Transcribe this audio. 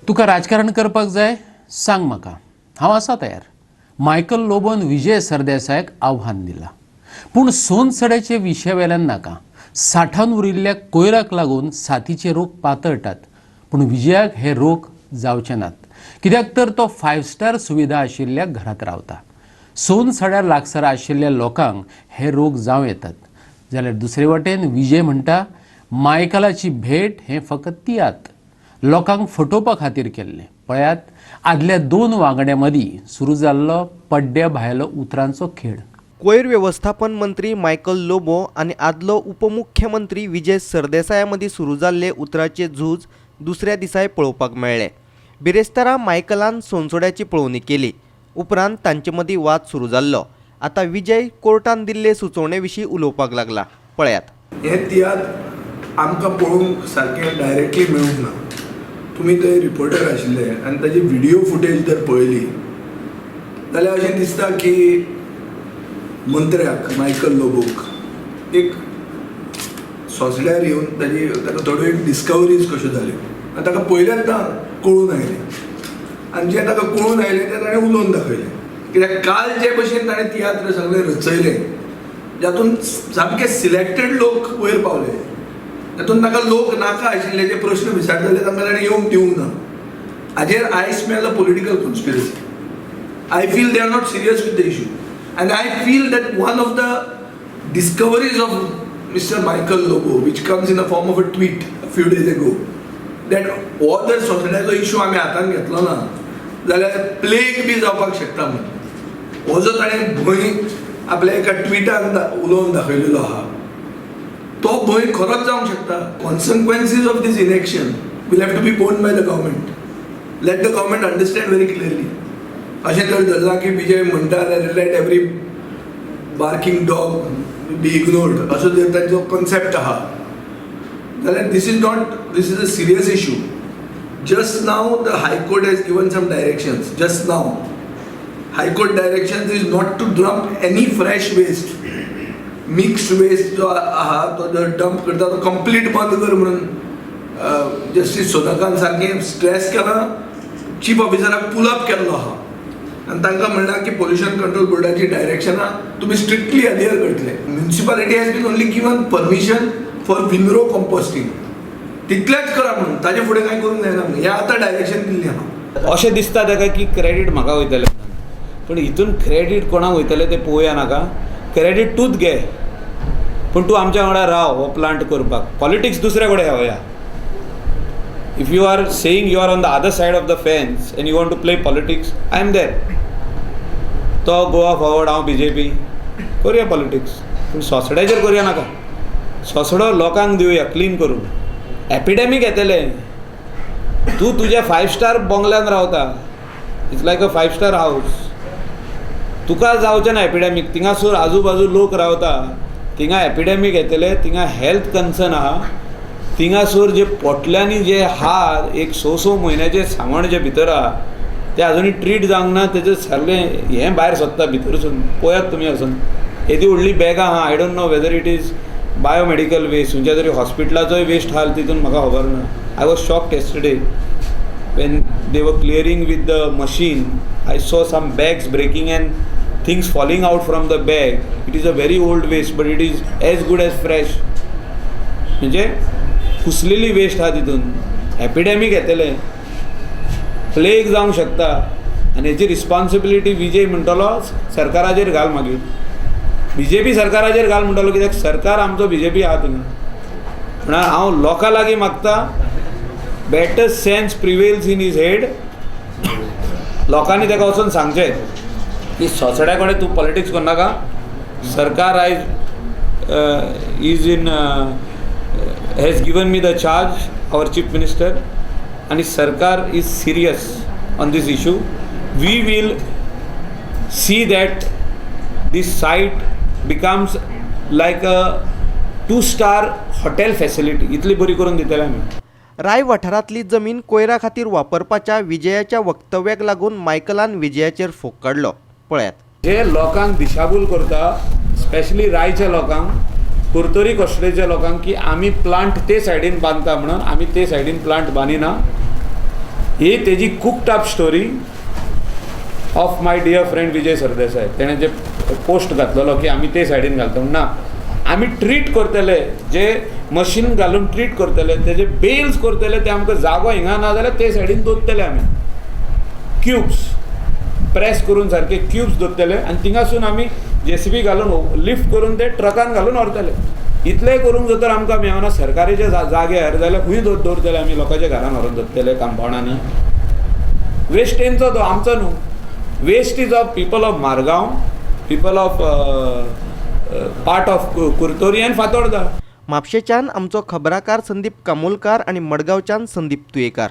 तुका राजकारण करपाक जाय, सांग म्हाका, हांव आसा तयार. मायकल लोबोन विजय सरदेसायाक आव्हान दिलां. पूण सोनसड्याचे विशया वेल्यान नाका. साठान उरिल्ल्या कोयराक लागून साथीचे रोग पातळटात, पूण विजयाक हे रोग जावचे नात, कित्याक तर तो 5 स्टार सुविधा आशिल्ल्या घरांत रावता. सोनसड्या लागसार आशिल्ल्या लोकांक हे रोग जावं येतात. जाल्यार दुसरे वटेन विजय म्हणटा, मायकलाची भेट हें फकत तियात्र, लोकांक फटोवपा खातीर केल्लें. पळयात आदल्या दोन वांगड्यां मदीं सुरू जाल्लो पड्ड्या भायलो उतरांचो खेळ. कोयर वेवस्थापन मंत्री मायकल लोबो आनी आदलो उपमुख्यमंत्री विजय सरदेसाया मदीं सुरू जाल्ले उतराचे झूज दुसऱ्या दिसाय पळोवपाक मेळ्ळे. बिरेस्तारा मायकलान सोनसोड्याची पळोवणी केली. उपरांत तांचे मदीं वाद सुरू जाल्लो. आतां विजय कोर्टान दिल्ले सुचोवणे विशीं उलोवपाक लागला. पळयात. हे तियात्र आमकां पळोवंक सारकें डायरेक्टली मेळूंक ना. तुमी थंय रिपोर्टर आशिल्ले आनी ताजी व्हिडियो फुटेज जर पळयली जाल्यार अशें दिसता की मंत्र्याक, मायकल लोबोक, एक सोंसड्यार येवन ताजी ताका थोड्यो एक डिस्कवरीज कश्यो जाल्यो आनी ताका पयल्याच ना कळून आयलें आनी जें ताका कळून आयलें तें ताणें उलोवन दाखयलें. कित्याक काल जे भशेन ताणें तियात्र सगळें रचयलें, जातून सामके सिलेक्टेड लोक वयर पावले, तातूंत ताका लोक नाका आशिल्ले, जे प्रश्न विचारताले तांकां ताणें येवंक दिवंक ना. हाजेर I smell a political conspiracy. I feel they are not serious with the issue and I feel that one of the discoveries of Mr. Michael Lobo, which comes in the form of a tweet a few days ago, that हो जर सोंसड्याचो issue आमी हातान घेतलो ना जाल्यार plague बी जावपाक शकता म्हणून हो जो ताणें भंय आपल्या एका ट्विटान उलोवन दाखयलेलो आहा, तो भंय खरोच जावंक शकता. Consequences of this inaction will have to be borne by the government. Let the government understand very clearly. अशें जर धरलां की विजय म्हणटा जाल्यार let every barking dog be ignored, असो जर तांचो कॉन्सेप्ट आहा जाल्यार this is not, this is a serious issue. Just now the High Court has given some directions. Just now High Court directions is not to dump any fresh waste. Mixed waste जो आहा तो जर dump करता तो complete बंद कर म्हणून justice सोनकान सारकें स्ट्रेस केलां. चीफ ऑफिसराक पुल अप केल्लो आहा आनी तांकां म्हणलां की पोल्युशन कंट्रोल बोर्डाची डायरेक्शनां तुमी स्ट्रिक्टली अडहियर करतले. Municipality has been only given permission for windrow composting, तितलेंच करा म्हणून, ताजे फुडें कांय करूंक जायना म्हणून हें आतां डायरेक्शन दिल्लें आहा. अशें दिसता ताका की क्रेडीट म्हाका वयतलें म्हणून, पूण हितून क्रेडीट कोणाक वयतलें तें पळोवया नाका. क्रेडीट तूंच घे, पूण तूं आमच्या वांगडा राव. हो प्लांट करपाक पॉलिटिक्स दुसऱ्या कडेन वया. If you are saying you are on the other side of the fence and you want to play politics, I am there. तो गोवा फॉरवर्ड, हांव बीजेपी, करुया पॉलिटिक्स, पूण सोसड्याचेर करुया नाका. सोसडो लोकांक दिवया क्लीन करून. एपिडेमीक येतलें. तूं तुज्या 5 स्टार बंगल्यान रावता, it's like a 5 star house. तुका जावचें ना एपिडेमीक. थिंगासर आजू बाजू लोक रावता, थिंगा एपिडेमीक येतले. थिंगा हेल्थ कन्सर्न आहा. थिंगासर जे पोटल्यांनी जे आहा, एक स स म्हयन्याचें सामान जे भितर आहा तें आजुनूय ट्रीट जावंक ना. तेजें सगळें हें भायर सोदता भितरसून. पळयात तुमी वचून, येदी व्हडली बॅगां आहा. I don't know whether it is biomedical waste, खंयच्या तरी हॉस्पिटलाचोय वेस्ट आहा तितून, म्हाका खबर ना. I was shocked yesterday when they were clearing with the machine. I saw some bags breaking and things falling out from the bag. It is a very old waste, but it is as good as fresh. म्हणजे कुसलेली waste आहा. तितून एपिडेमीक येतलें, plague जावंक शकता आनी हेची responsibility Vijay म्हणटलो सरकाराचेर घाल, मागीर बीजेपी सरकाराचेर घाल म्हणटलो, कित्याक सरकार आमचो बीजेपी आहा थिंगा. म्हणून हांव लोकां लागीं मागता, better sense prevails in his head. लोकांनी ताका वचून सांगचें की सोसड्या कडेन तूं पॉलिटिक्स करनाका. सरकार आयज is in has given me the charge, our chief minister, आनी सरकार is serious on this issue. We will see that this site becomes like a 2 star hotel facility. इतली बरी करून दितले आमी. राय वाठारांतली जमीन कोयरा खातीर वापरपाच्या विजयाच्या वक्तव्याक लागून मायकलान विजयाचेर फोग काडलो. पळयात. जे लोकांक दिशाभूल करता, स्पेशली रायच्या लोकांक, कुरतरी कस्टडेच्या लोकांक, की आमी प्लांट ते सायडीन बांदता म्हणून. आमी ते सायडीन प्लांट बांदिना. ही तेजी cooked up story of my dear friend Vijay Sardesai. तेणें जे पोस्ट घातलेलो की आमी ते सायडीन घालता ना, आमी ट्रीट करतले, जे मशीन घालून ट्रीट करतले, तेजे बेल्स करतले, ते आमकां जागो हिंगा ना जाल्यार ते सायडीन दवरतले आमी क्युब्स प्रेस करून सारके क्युब्स दवरतले आनी थिंगासून आमी जेसीबी घालून लिफ्ट करून ते ट्रकान घालून व्हरतले. इतलेंय करूंक जर तर आमकां मेळना सरकाराच्या जाग्यार जाल्यार खंय दवरतले आमी? लोकांच्या घरान व्हरून दवरतले कंपावंडांनी? वेस्ट तेंचो तो, आमचो न्हू. Waste is of people of Margao, people of part of Curtorim आनी फातोर्डा. म्हापशेच्यान आमचो खबराकार संदीप कामोलकार आनी मडगांवच्यान संदीप तुयेकार.